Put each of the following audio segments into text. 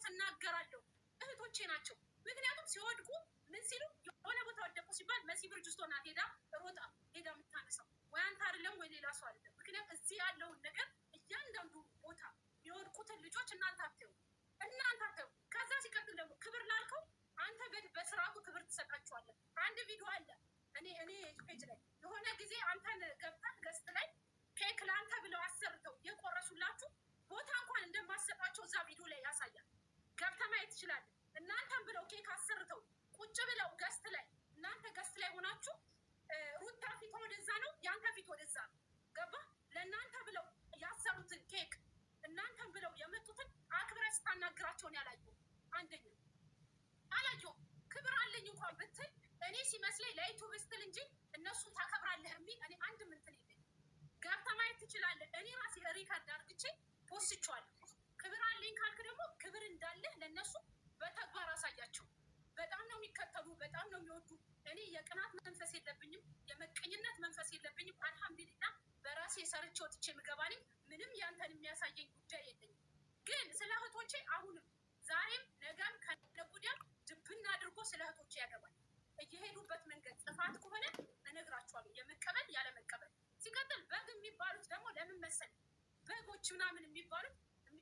እናገራለሁ። እህቶቼ ናቸው። ምክንያቱም ሲወድቁ ምን ሲሉ የሆነ ቦታ ወደቁ ሲባል መሲ ብርጅስቶን ናት ሄዳ ሮጣ ሄዳ የምታነሳው፣ ወይ አንተ አይደለም ወይ ሌላ ሰው አይደለም። ምክንያቱም እዚህ ያለውን ነገር እያንዳንዱ ቦታ የሚወድቁትን ልጆች እናንተ አትዩ፣ እናንተ አትዩ። ከዛ ሲቀጥል ደግሞ ክብር ላልከው አንተ በስርዓቱ ክብር ትሰጣቸዋለህ። አንድ ቪዲዮ አለ እኔ page ላይ፣ የሆነ ጊዜ አንተን ገብተህ guest ላይ ኬክ ለአንተ ብለው አሰርተው የቆረሱላችሁ ቦታ እንኳን እንደማሰጣቸው እዛ ቪዲዮ ላይ ያሳያል። ገብተህ ማየት ትችላለህ። እናንተን ብለው ኬክ አሰርተው ቁጭ ብለው guest ላይ፣ እናንተ guest ላይ ሆናችሁ ሩታ ፊቷ ወደዛ ነው፣ ያንተ ፊት ወደዛ ነው። ገባ? ለእናንተ ብለው ያሰሩትን ኬክ፣ እናንተን ብለው የመጡትን አክብረህ ስታናግራቸውን ያላየሁም፣ አንደኛ አላየሁም። ክብር አለኝ እንኳን ብትል እኔ ሲመስለኝ ለ YouTube ስትል እንጂ እነሱን ታከብራለህ የሚል እኔ አንድም እንትን የለኝም። ገብተህ ማየት ትችላለህ። እኔ ራሴ record አድርግቼ ፖስቼዋለሁ። ክብር አለኝ ካልክ ደግሞ ክብር እንዳለህ ለእነሱ በተግባር አሳያቸው። በጣም ነው የሚከተሉ፣ በጣም ነው የሚወዱ። እኔ የቅናት መንፈስ የለብኝም፣ የመቀኝነት መንፈስ የለብኝም። አልሐምዱሊላ በራሴ ሰርቼ ወጥቼ የምገባ ነኝ። ምንም ያንተን የሚያሳየኝ ጉዳይ የለኝም። ግን ስለ እህቶቼ አሁንም ዛሬም ነገም ከነገ ወዲያም ድብና አድርጎ ስለ እህቶቼ ያገባል። እየሄዱበት መንገድ ጥፋት ከሆነ እነግራቸዋለሁ፣ የመቀበል ያለመቀበል። ሲቀጥል በግ የሚባሉት ደግሞ ለምን መሰለህ በጎች ምናምን የሚባሉት?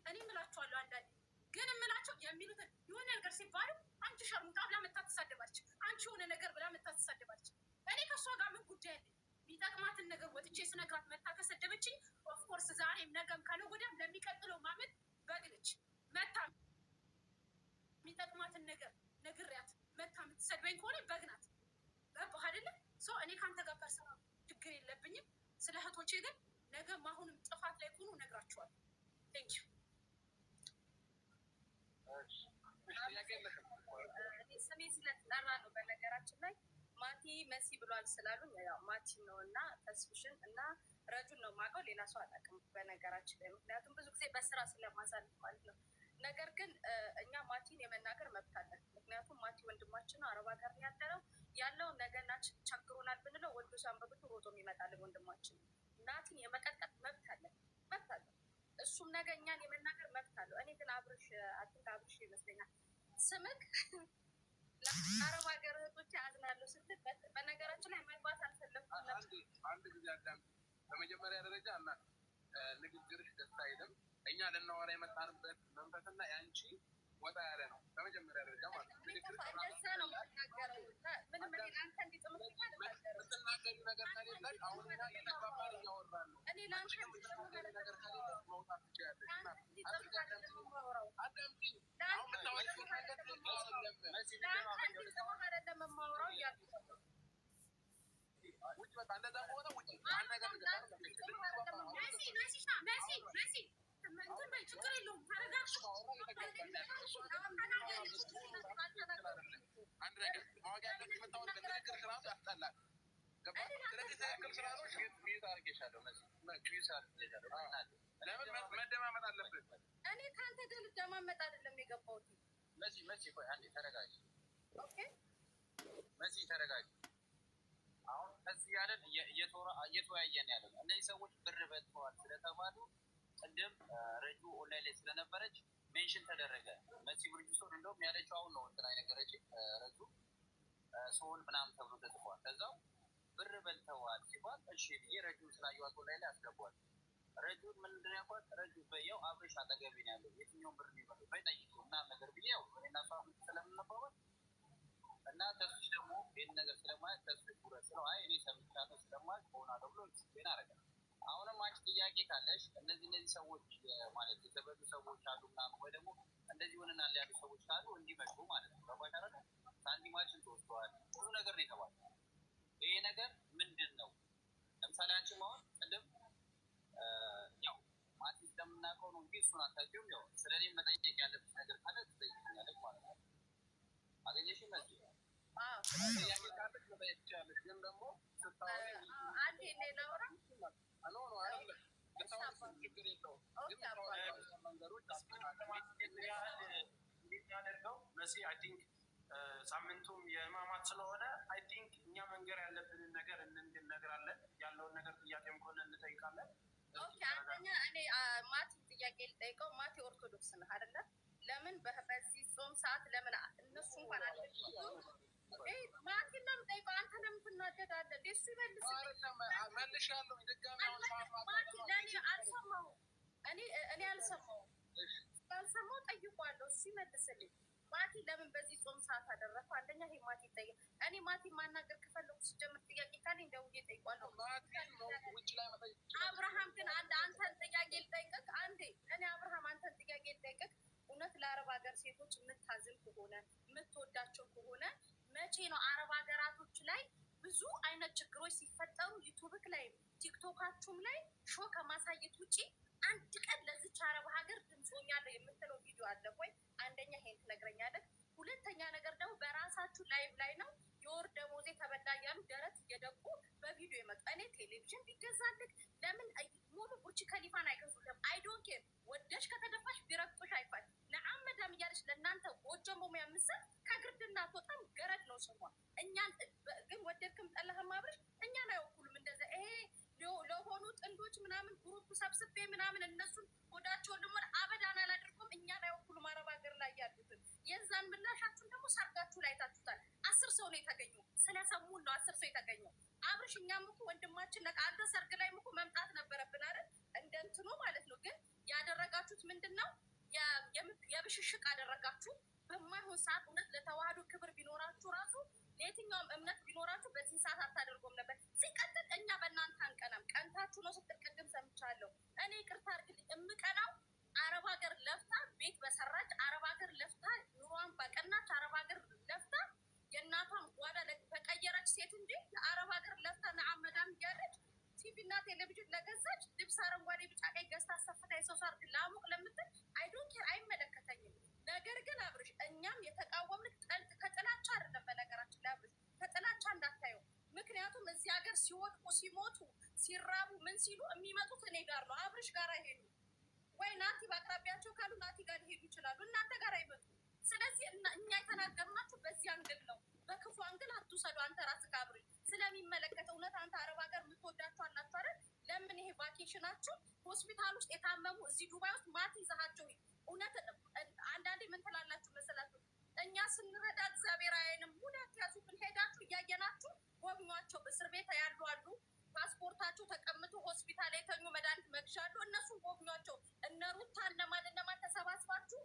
እኔ እምላቸዋለሁ። አንዳንዴ ግን እምላቸው የሚሉትን የሆነ ነገር ሲባሉ አንቺ ሸርሙጣ ብላ መታ ትሳደባለች፣ አንቺ የሆነ ነገር ብላ መታ ትሳደባለች። እኔ ከእሷ ጋር ምን ጉዳይ አለኝ? የሚጠቅማትን ነገር ወጥቼ ስነግራት መታ ከሰደበችኝ of course ዛሬም ነገም ከነገ ወዲያም ለሚቀጥለው ማመት በግ ነች። መታ የሚጠቅማትን ነገር ነግሪያት መታ የምትሰድበኝ ከሆነ በግ ናት። ገባህ አይደለ? So እኔ ከአንተ ጋር personal ችግር የለብኝም። ስለ እህቶቼ ግን ነገም አሁንም ጥፋት ላይ ከሆኑ እነግራቸዋለሁ። Thank you። ጥያቄ የለሽም? እኔ ስሜ ስለተጠራ ነው። በነገራችን ላይ ማቲ መሲ ብሏል ስላሉኝ ያው ማቲ ነው እና ተስፍሽን እና ረጁን ነው የማውቀው፣ ሌላ ሰው አላውቅም። በነገራችን ላይ ምክንያቱም ብዙ ጊዜ በስራ ስለማሳልፍ ማለት ነው። ነገር ግን እኛ ማቲን የመናገር መብት አለን። ምክንያቱም ማቲ ወንድማችን ነው፣ አረብ ሀገር ነው ያለው። ነገና ቸግሮናል ብንለው ወዶ ሳንበግቱ ሮጦ የሚመጣልን ወንድማችን ነው። ናቲን የመቀጥቀጥ መብት አለን፣ መብት አለን። እሱም ነገ እኛን የመናገር መብት አለው። እኔ ግን አብርሽ አትንክ፣ አብርሽ ይመስለኛል ስምክ፣ ለአረብ ሀገር እህቶቼ አዝናለሁ ስትል በነገራችን ላይ መግባት አልፈለኩም ነበር። አንድ ጊዜ አዳምጪ። በመጀመሪያ ደረጃ እናት ንግግርሽ ደስ አይልም። እኛ ልናወራ የመጣንበት መንፈስና የአንቺ ወጣ ያለ ነው። በመጀመሪያ ደረጃ ማለት ነው። ንግግርሽ እንደዛ ነው የምናገረው። ምንም እኔ ለአንተ እንዲጥምልኝ አልናገርም። የምትናገሪው ነገር ከሌለሽ አሁን እኛ እየተግባባን እያወራን ነው። እኔ ለአንተ አንቺ ግን የምትናገሪው ነገር ከሌለሽ መውጣት ትችያለሽ። ለአንተ እንዲጥምልኝ አይደለም የማወራው። አዳምጪኝ። አሁን የምታወሪው ነገር ትክክል አይደለም። ለአንተ እንዲጥምህ አይደለም የማወራው እያልኩ ነው። ውጭ በቃ እንደዛ ከሆነ ውጭ። አንድ ነገር መሲ፣ መሲሻ፣ መሲ፣ መሲ እንትን በይ፣ ችግር የለውም፣ ተረጋግሽ። አንድ ነገር ማወቅ ያለብሽ የምታወሪው ንግግርሽ ራሱ ያስጠላል። ገባሽ? ስለዚህ ትክክል ስላልሆንሽ mute አድርጌሻለሁ መሲ፣ mute አድርጌሻለሁ። ለምን መደማመጥ አለብን? እኔ ከአንተ ጋር ልደማመጥ አይደለም የገባሁት። መሲ፣ መሲ፣ ቆይ አንዴ ተረጋጊ። Okay። መሲ ተረጋጊ። አሁን ከዚህ ያለን እየተወያየን ያለ ነው። እነዚህ ሰዎች ብር በልተዋል ስለተባሉ ቅድም ረጁ ኦንላይን ላይ ስለነበረች mention ተደረገ። መሲ ብርጅስቶን እንደውም ያለችው አሁን ነው እንትና የነገረችኝ፣ ረጁ ሶል ምናምን ተብሎ ተጽፏል። ከዛው ብር በልተዋል ሲባል እሺ ብዬ ረጁን ስላየኋት ኦንላይን ላይ አስገቧል። ረጁን ምንድን ነው ያልኳት? ረጁ በየው አብርሽ አጠገቤ ነው ያለው፣ የትኛውን ብር ነው የበላው በይ ጠይቂው ምናምን ነገር ብዬ፣ ያው እኔና እሷ ስለምንባባል እና ተስፍሽ ደግሞ ይህን ነገር ስለማያውቅ ተስፍሽ ውረድ ስለው አይ እኔ ሰምቻለሁ ስለማያውቅ ሆናለሁ ብሎ explain አደረገ። አሁንም አንቺ ጥያቄ ካለሽ እነዚህ ሰዎች ማለት የተበሉ ሰዎች አሉ ምናምን ወይ ደግሞ እንደዚህ ሆነናል ያሉ ሰዎች ካሉ እንዲመጡ ማለት ነው። ገባሽ አይደለ? ሳንቲማችን ተወስደዋል፣ ብዙ ነገር ነው የተባለው። ይሄ ነገር ምንድን ነው? ለምሳሌ አንቺም አሁን ቅድም ያው ማቲ ስለምናውቀው ነው እንጂ እሱን አታውቂውም። ያው ስለ እኔም መጠየቅ ያለብሽ ነገር ካለ ትጠይቅኛለሽ ማለት ነው። አገኘሽ መሲ? ጥያቄ ካለሽ መጠየቅ ትችያለሽ። ግን ደግሞ ስታወሪ አንዴ እኔ ላውራ። No, no አይደለም። ልታወሪ ችግር የለውም። ግን የምታወሪባቸው መንገዶች እንድናደርገው መሲ፣ I think ሳምንቱም የህማማት ስለሆነ I think እኛ መንገር ያለብንን ነገር እንነግራለን። ያለውን ነገር ጥያቄም ከሆነ እንጠይቃለን። Okay፣ አንደኛ እኔ ማቲ ጥያቄ ልጠይቀው። ማቲ ኦርቶዶክስ ነህ አይደለ? ለምን በዚህ ጾም ሰዓት ለምን እነሱ እንኳን አልደረሱም? ማቲን ነው የምጠይቀው። አንተ ለምን ትናደዳለህ? እሱ ይመልስልኝ። መልሻለሁ። ድጋሚ አሁን ማቲ ለእኔ አልሰማሁም። እኔ አልሰማሁም። ስላልሰማሁ ጠይቋለሁ። እሱ ይመልስልኝ። ማቲ ለምን በዚህ ጾም ሰዓት አደረገው? አንደኛ ይሄ ማቲ ይጠይቅ። እኔ ማቲ ማናገር ከፈለኩ ሲጀምር ጥያቄ ካለኝ ደውዬ እጠይቀዋለሁ። ውጭ ላይ መጠየቅ አብርሃም ግን አንድ አንተን ጥያቄ ልጠይቅህ። አንዴ እኔ አብርሃም አንተን ጥያቄ ልጠይቅህ። እውነት ለአረብ ሀገር ሴቶች የምታዝን ከሆነ፣ የምትወዳቸው ከሆነ፣ መቼ ነው አረብ ሀገራቶች ላይ ብዙ አይነት ችግሮች ሲፈጠሩ ዩቱብክ ላይ ቲክቶካችሁም ላይ show ከማሳየት ውጪ አንድ ቀን ለዚች አረብ ሀገር ድምፆኛለሁ የምትለው ቪዲዮ አለ ወይ? አንደኛ ይሄን ትነግረኛለህ። ሁለተኛ ነገር ደግሞ በራሳችሁ live ላይ ነው የወር ደሞዜ ተበላ እያሉ ደረት እየደቁ በቪዲዮ የመጡ። እኔ ቴሌቪዥን ቢገዛልክ ለምን ሙሉ ቡርች ከሊፋን አይገዙልም? I don't care። ወደሽ ከተደፋሽ ቢረግጦሽ አይፋል ለአመዳም እያለች ለእናንተ ጎጆ መሙያ የምትሰጥ ከግርድና አትወጣም። ገረድ ነው ስሟ። እኛን ግን ወደድክም ጠላህም አብርሽ እኛን አይወኩሉም። እንደዛ ይሄ ለሆኑ ጥንዶች ምናምን group ሰብስቤ ምናምን እነሱን ሆዳቸውን ልሞል አበዳን አላድርጎም። እኛን አይወኩሉም። አረብ ሀገር ላይ ያሉትን የዛን ምላሻችሁን ደግሞ ሰርጋችሁ ላይ ታችሁታል። 10 ሰው ነው የተገኘው። ስለሰሙን ነው 10 ሰው የተገኘው። አብርሽ እኛም እኮ ወንድማችን ነህ። አንተ ሰርግ ላይም እኮ መምጣት ነበረብን አይደል? እንደ እንትኑ ማለት ነው። ግን ያደረጋችሁት ምንድን ነው? የብሽሽቅ አደረጋችሁ በማይሆን ሰዓት። እውነት ለተዋህዶ ክብር ቢኖራችሁ ራሱ፣ ለየትኛውም እምነት ቢኖራችሁ በዚህ ሰዓት አታደርጎም ነበር። ሲቀጥል እኛ በእናንተ አንቀናም። ቀንታችሁ ነው ስትል ቅድም ሰምቻለሁ። እኔ ይቅርታ አድርግልኝ፣ የምቀናው አረብ ሀገር ለፍታ ቤት በሰራች፣ አረብ ሀገር ለፍታ ኑሯን በቀናች፣ አረብ ሀገር ለፍታ የእናቷን ጓዳ በቀየረች ሴት እንጂ ለአረብ ሀገር ለፍታ ነአመዳም እያለች ቲቪ እና ቴሌቪዥን ለገዛች፣ ልብስ አረንጓዴ፣ ቢጫ፣ ቀይ ገዝታ አሰፍታ የሰው ሰርግ ላሙቅ ለምትል I don't care፣ አይመለከተኝም። ነገር ግን አብርሽ እኛም የተቃወምን ከጥላቻ አይደለም። በነገራችን ላይ አብርሽ ከጥላቻ እንዳታየው። ምክንያቱም እዚህ ሀገር ሲወድቁ፣ ሲሞቱ፣ ሲራቡ፣ ምን ሲሉ የሚመጡት እኔ ጋር ነው። አብርሽ ጋር አይሄዱ ወይ ናቲ በአቅራቢያቸው ካሉ ናቲ ጋር ሊሄዱ ይችላሉ። እናንተ ጋር አይመጡም። ስለዚህ እኛ የተናገርናችሁ በዚህ angle ነው። በክፉ angle አትውሰዱ። አንተ ራስህ አብርሽ ስለሚመለከተ እውነት አንተ አረብ ሀገር የምትወዳቸው አላችሁ አይደል? ለምን ይሄ vacation ኣችሁ ሆስፒታል ውስጥ የታመሙ እዚህ ዱባይ ውስጥ ማት ይዛሃቸው? እውነት አንዳንዴ ምን ትላላችሁ መሰላችሁ? እኛ ስንረዳ እግዚአብሔር አያይንም። ሙዳት ያዙብን። ሄዳችሁ እያየናችሁ ጎብኟቸው። እስር ቤት ያሉ አሉ፣ ፓስፖርታቸው ተቀምጦ ሆስፒታል የተኙ መድኃኒት መግዣ አሉ። እነሱን ጎብኟቸው። እነ ሩታ እነማን እነማን ተሰባስባችሁ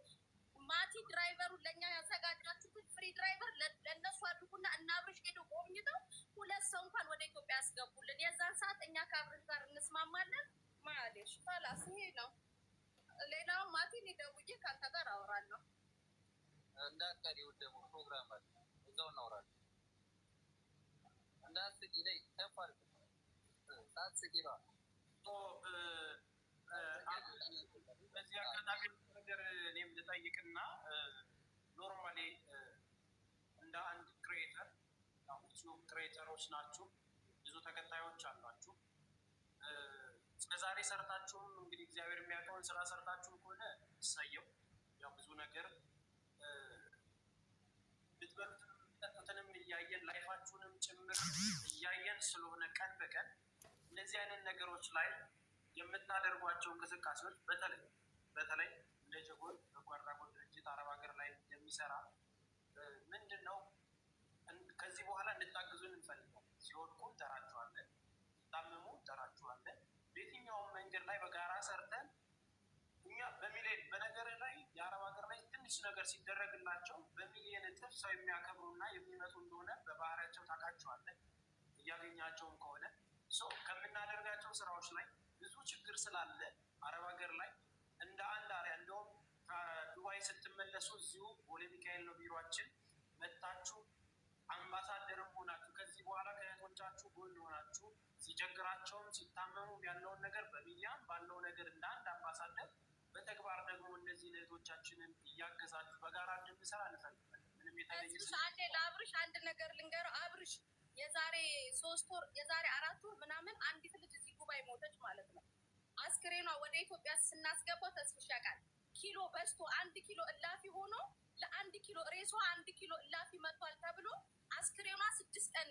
ማቲ driver ኡን ለእኛ ያዘጋጃችሁትን free driver ለእነሱ አድርጉና እና አብርሽ ሄዶ ጎብኝተው ሁለት ሰው እንኳን ወደ ኢትዮጵያ ያስገቡልን። የዛን ሰዓት እኛ ከአብርሽ ጋር እንስማማለን። معليش خلاص ይሄ ነው። ሌላው ማቲ እኔ ደውዬ ከአንተ ጋር አወራለሁ። እንዳትቀሪ፣ ደግሞ ፕሮግራም አለ፣ እዛው እናወራለን። እንዳትስቂ ላይ ከፍ አድርጊ፣ ሳትስቂ ነው። በዚህ አጋጣሚ ነገር እኔም ልጠይቅና normally እንደ አንድ creator፣ ዩቲዩብ creator ኦች ናችሁ፣ ብዙ ተከታዮች አሏችሁ። እስከዛሬ ሰርታችሁም እንግዲህ እግዚአብሔር የሚያውቀውን ስራ ሰርታችሁም ከሆነ እሰየው። ያው ብዙ ነገር ብትበሉትንም ብትጠጡትንም እያየን life ኣችሁንም ጭምር እያየን ስለሆነ ቀን በቀን እነዚህ አይነት ነገሮች ላይ የምታደርጓቸው እንቅስቃሴዎች በተለይ በተለይ እንደ ጀጎል በጎ አድራጎት ድርጅት አረብ ሀገር ላይ እንደሚሰራ ምንድን ነው ከዚህ በኋላ እንድታግዙን እንፈልጋለን። ሲወድቁ እንጠራችኋለን፣ ሲታመሙ እንጠራችኋለን። በየትኛውም መንገድ ላይ በጋራ ሰርተን እኛ በሚሊዮን በነገር ላይ የአረብ ሀገር ላይ ትንሽ ነገር ሲደረግላቸው በሚሊዮን እጥፍ ሰው የሚያከብሩና የሚመጡ እንደሆነ በባህሪያቸው ታውቃቸዋለህ። እያገኛቸውም ከሆነ ከምናደርጋቸው ስራዎች ላይ ብዙ ችግር ስላለ አረብ ሀገር ላይ እንደ አንድ አሪያ እንደውም ከዱባይ ስትመለሱ እዚሁ ቦሌ ሚካኤል ነው ቢሯችን፣ መጥታችሁ አምባሳደርም ሆናችሁ ከዚህ በኋላ ከእህቶቻችሁ ጎን ሆናችሁ ሲቸግራቸውም ሲታመሙም ያለውን ነገር በሚዲያም ባለው ነገር እንደ አንድ አምባሳደር በተግባር ደግሞ እነዚህን እህቶቻችንን እያገዛችሁ በጋራ እንድንሰራ እንፈልጋለን። ምንም የተለየ አንዴ ለአብርሽ አንድ ነገር ልንገረው። አብርሽ የዛሬ 3 ወር፣ የዛሬ 4 ወር ምናምን አንዲት ልጅ እዚህ ዱባይ ሞተች ማለት ነው። አስክሬኗ ወደ ኢትዮጵያ ስናስገባው ተስፍሽ ያውቃል። ኪሎ በዝቶ 1 ኪሎ እላፊ ሆኖ ለ1 ኪሎ ሬሷ 1 ኪሎ እላፊ መጥቷል ተብሎ አስክሬኗ 6 ቀን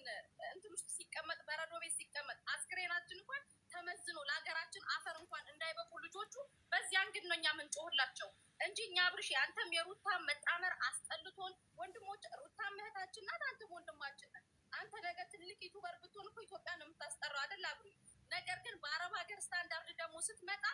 እንትን ውስጥ ሲቀመጥ፣ በረዶ ቤት ሲቀመጥ፣ አስክሬናችን እንኳን ተመዝኖ ለሀገራችን አፈር እንኳን እንዳይበቁ ልጆቹ በዚያን ግን ነው እኛ የምንጮህላቸው እንጂ እኛ አብርሽ ያንተም የሩታ መጣመር አስጠልቶን፣ ወንድሞች ሩታ እህታችን ናት፣ አንተም ወንድማችን ነህ። አንተ ነገ ትልቅ YouTuber ብትሆን እኮ ኢትዮጵያ ነው የምታስጠራው አይደል አብርሽ? ነገር ግን በአረብ ሀገር ስታንዳርድ ደግሞ ስትመጣ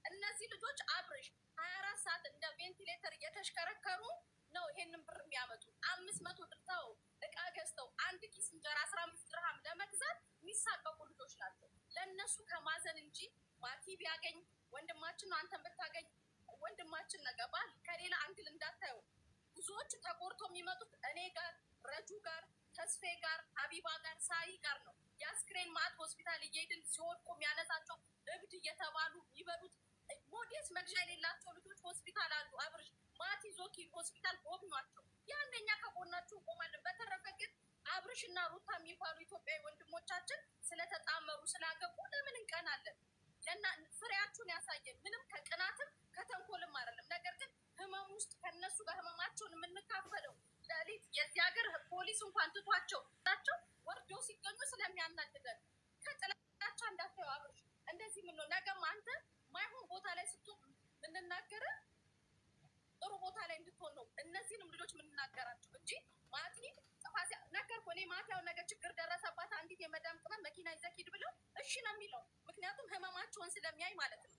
እነዚህ ልጆች አብርሽ 24 ሰዓት እንደ ቬንቲሌተር እየተሽከረከሩ ነው ይሄንን ብር የሚያመጡ። 500 ድርተው እቃ ገዝተው አንድ ኪስ እንጀራ 15 ድርሃም ለመግዛት የሚሳቀቁ ልጆች ናቸው። ለእነሱ ከማዘን እንጂ ማቲ ቢያገኝ ወንድማችን ነው፣ አንተን ብታገኝ ወንድማችን ነገ ባል ከሌላ angle እንዳታየው። ብዙዎቹ ተቆርቶ የሚመጡት እኔ ጋር፣ ረጁ ጋር፣ ተስፌ ጋር፣ ሀቢባ ጋር፣ ሳይ ጋር ነው። የአስክሬን ማት ሆስፒታል እየሄድን ሲወድቁ የሚያነሳቸው እብድ እየተባሉ የሚበሉት ሞዴስ መግዣ የሌላቸው ልጆች ሆስፒታል አሉ። አብርሽ ማቲ ዞኪ ሆስፒታል ጎብኟቸው። ያንደኛ ከጎናችሁ እንቆማለን። በተረፈ ግን አብርሽ እና ሩታ የሚባሉ ኢትዮጵያዊ ወንድሞቻችን ስለተጣመሩ ስላገቡ ለምን እንቀናለን? ለና ፍሬያችሁን ያሳየን። ምንም ከቅናትም ከተንኮልም አይደለም። ነገር ግን ህመም ውስጥ ከነሱ ጋር ህመማቸውን የምንካፈለው ሌሊት የዚህ ሀገር ፖሊስ እንኳን ትቷቸው ናቸው ወርደው ሲገኙ ስለሚያናድደን ከጥላቻ እንዳታየው አብርሽ። እንደዚህ ምን ነው ነገም አንተ ማይሆን ቦታ ላይ ስትሆን የምንናገር ጥሩ ቦታ ላይ እንድትሆን ነው እነዚህንም ልጆች የምንናገራቸው እንጂ ማቲ ጥፋት ነገርኩህ። እኔ ማቲ ያው ነገ ችግር ደረሰባት አንዲት የመዳም ቅመም መኪና ይዘህ ሂድ ብለው እሺ ነው የሚለው፣ ምክንያቱም ህመማቸውን ስለሚያይ ማለት ነው።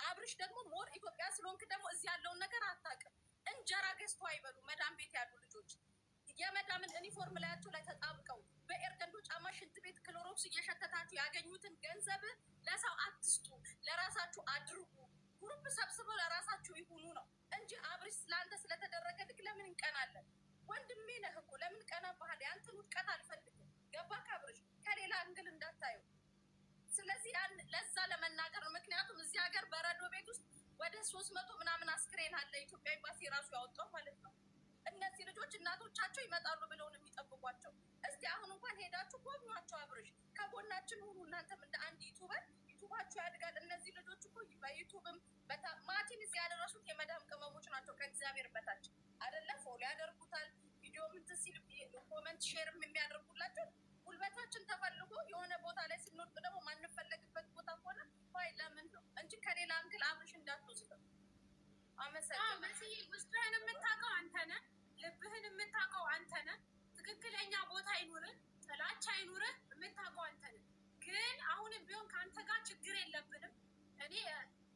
አብርሽ ደግሞ more ኢትዮጵያ ስለሆንክ ደግሞ እዚህ ያለውን ነገር አታውቅም። እንጀራ ገዝቶ አይበሉ መዳም ቤት ያሉ ልጆች የመዳምን ዩኒፎርም ላያቸው ላይ ተጣብቀው በኤርገንዶ ጫማ ሽንት ቤት ክሎሮክስ እየሸተታችሁ ያገኙትን ገንዘብ ለሰው አትስጡ፣ ለራሳችሁ አድርጉ። group ሰብስበው ለራሳችሁ ይሁኑ ነው እንጂ አብርሽ ስለአንተ ስለተደረገ ልክ ለምን እንቀናለን? ወንድሜ ነህ እኮ ለምን ቀናብሃል? ያንተን ውድቀት አልፈልግም። ገባህ አብርሽ? ከሌላ angle እንዳታየው። ስለዚህ ያን ለዛ ለመናገር ነው። ምክንያቱም እዚህ ሀገር በረዶ ቤት ውስጥ ወደ 300 ምናምን አስክሬን አለ ኢትዮጵያ ኤምባሲ ራሱ ያወጣው ማለት ነው። እነዚህ ልጆች እናቶቻቸው ይመጣሉ ብለው ነው የሚጠብቋቸው። እስቲ አሁን እንኳን ሄዳችሁ ጎብኟቸው። አብርሽ ከጎናችን ሁኑ። እናንተም እንደ አንድ YouTuber ዩቱባችሁ ያድጋል። እነዚህ ልጆች እኮ በዩቱብም ማቲን እዚህ ያደረሱት የመዳም ቅመሞች ናቸው ከእግዚአብሔር በታች አይደለ? follow ያደርጉታል። ቪዲዮ ምንትን ሲል comment share ም የሚያደርጉላቸው ጉልበታችን ተፈልጎ የሆነ ቦታ ላይ ስንወድቅ ደግሞ ማንፈለግበት ቦታ ከሆነ ባይ ለምን ነው እንጂ ከሌላ angle አብርሽ እንዳትወስደው። አመሰግናለሁ። መስዬ ውስጥህን የምታውቀው አንተ ነህ። ልብህን የምታውቀው አንተ ነህ። ትክክለኛ ቦታ አይኑርህ፣ ጥላቻ አይኑርህ፣ የምታውቀው አንተ ነህ። ግን አሁንም ቢሆን ከአንተ ጋር ችግር የለብንም። እኔ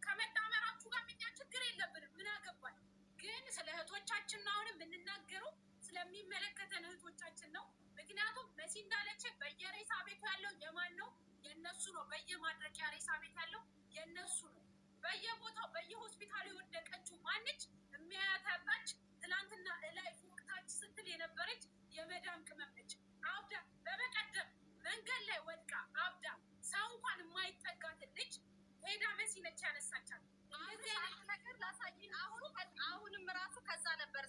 ከመጣመራችሁ ጋር እኛ ችግር የለብንም። ምን አገባል? ግን ስለ እህቶቻችን ነው አሁንም የምንናገረው፣ ስለሚመለከተን እህቶቻችን ነው። ምክንያቱም መሲ እንዳለች በየሬሳ ቤቱ ያለው የማን ነው? የእነሱ ነው። በየማድረቂያ ሬሳ ቤት ያለው የእነሱ ነው። በየቦታው በየሆስፒታሉ የወደቀችው ማነች? የሚያያት ያጣች ትናንትና እላይ ፎቅ ታች ስትል የነበረች የመዳም ቅመም ነች። አብዳ በበቀደም መንገድ ላይ ወድቃ አብዳ ሰው እንኳን የማይጠጋትን ልጅ ሄዳ መሲ ነች ያነሳቻት። አንድ ነገር ላሳይህ። አሁንም ራሱ ከዛ ነበር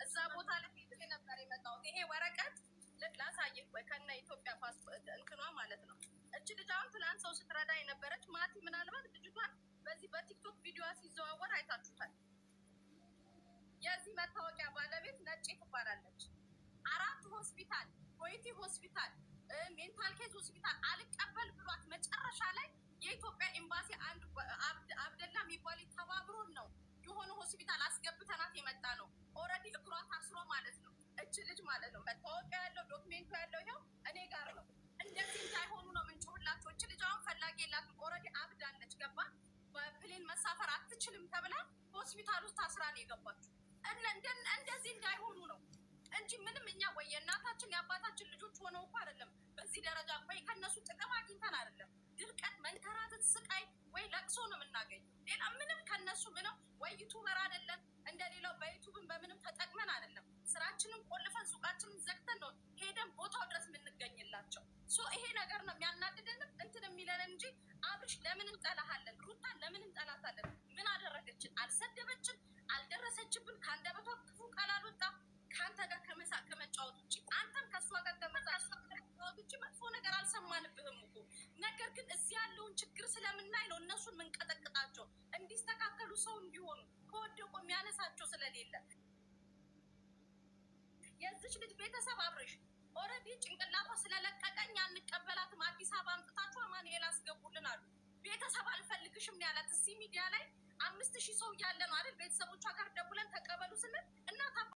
እዛ ቦታ ላይ ሄጄ ነበር የመጣሁት። ይሄ ወረቀት ላሳይህ ወይ ከነ ኢትዮጵያ ፓስፖርት እንትኗ ማለት ነው። እች ልጅ አሁን ትናንት ሰው ስትረዳ የነበረች ማቲ፣ ምናልባት ልጅቷን በዚህ በቲክቶክ ቪዲዮ ሲዘዋወር አይታችሁታል። የዚህ መታወቂያ ባለቤት ነጭ ትባላለች። 4 ሆስፒታል፣ ኮይቲ ሆስፒታል፣ mental case ሆስፒታል አልቀበል ብሏት መጨረሻ ላይ የኢትዮጵያ ኤምባሲ አንድ አብደላ የሚባል ተባብሮን ነው የሆነ ሆስፒታል አስገብተናት የመጣ ነው። already እግሯ ታስሮ ማለት ነው። እች ልጅ ማለት ነው መታወቂያ ያለው ዶክሜንቱ ያለው ይኸው እኔ ጋር ነው። እንደዚህ እንዳይሆኑ ነው ምንጮህላቸው። እች ልጅ አሁን ፈላጊ የላትም። already አብዳለች። ገባ በ plane መሳፈር አትችልም ተብላ ሆስፒታል ውስጥ ታስራ ነው የገባችው። እንደዚህ እንዳይሆኑ ነው እንጂ ምንም እኛ ወይ የእናታችን የአባታችን ልጆች ሆነው እኮ አይደለም በዚህ ደረጃ ወይ ከነሱ ጥቅም አግኝተን አይደለም። ድርቀት፣ መንከራተት፣ ስቃይ ወይ ለቅሶ ነው የምናገኘው። ሌላ ምንም ከነሱ ምንም ወይ YouTuber አይደለም እንደሌላው በዩቱብን በምንም ተጠቅመን አይደለም። ስራችንን ቆልፈን ሱቃችንን ዘግተን ነው ሄደን ቦታው ድረስ የምንገኝላቸው። so ይሄ ነገር ነው የሚያናድደንም እንትን የሚለን እንጂ አብርሽ ለምን እንጠላሃለን? ሩታን ለምን እንጠላታለን? ምን አደረገችን? አልሰደበችን፣ አልደረሰችብን። ከአንደበቷ ክፉ ቃል አልወጣ ከአንተ ጋር ከመሳቅ ከመጫወት ውጭ አንተም ከእሷ ጋር ከመሳቅ ከመጫወት ውጭ መጥፎ ነገር አልሰማንብህም እኮ። ነገር ግን እዚህ ያለውን ችግር ስለምናይ ነው እነሱን ምንቀጠቅጣቸው እንዲስተካከሉ ሰው እንዲሆኑ ከወደቁ የሚያነሳቸው ስለሌለ የዚች ልጅ ቤተሰብ አብርሽ already ጭንቅላቷ ስለለቀቀ እኛ አንቀበላትም፣ አዲስ አበባ አምጥታችሁ አማኑኤል አስገቡልን አሉ። ቤተሰብ አልፈልግሽም ነው ያላት። እዚህ ሚዲያ ላይ 5000 ሰው እያለ ነው አይደል ቤተሰቦቿ